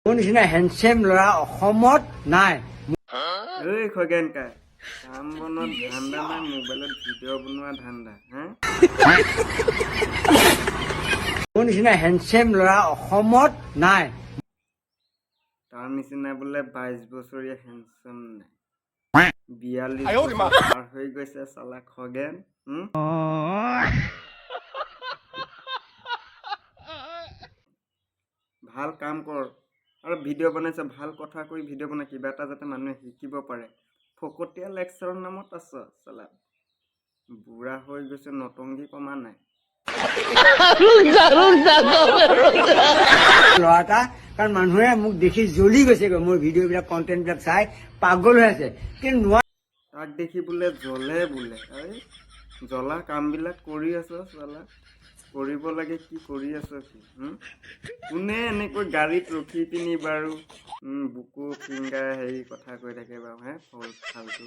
মোৰ নিচিনা হেণ্ডছেম ল'ৰা অসমত নাই। ঐ খগেন কাই, কাম বনত ধান্দা নাই, মোবাইলত ভিডিঅ' বনোৱা ধান্দা হা? মোৰ নিচিনা হেণ্ডছেম ল'ৰা অসমত নাই। তাৰ নিচিনা বোলে 22 বছৰীয়া হেণ্ডচাম নাই। 42 বছৰ পাৰ হৈ গৈছে চালা খগেন। ভাল কাম কৰ আৰু ভিডিঅ' বনাইছ, ভাল কথা কৈ ভিডিঅ' বনাই, কিবা এটা যাতে মানুহে শিকিব পাৰে। ফকতীয়া লেকচাৰৰ নামত আছ চালা। বুঢ়া হৈ গৈছে, নটংগী কমা নাই। ল'ৰা এটা, কাৰণ মানুহে মোক দেখি জ্বলি গৈছেগৈ। মোৰ ভিডিঅ'বিলাক, কণ্টেণ্টবিলাক চাই পাগল হৈ আছে, কিন্তু নোৱাৰে। তাক দেখি বোলে জ্বলে বোলে। এই জ্বলা কামবিলাক কৰি আছ চালা। কৰিব লাগে কি কৰি আছ কি? কোনে এনেকৈ গাড়ীত ৰখি পিনি বাৰু বুকু ফিংগাই হেৰি কথা কৈ থাকে বাৰু হে? ফল ফাল্টু।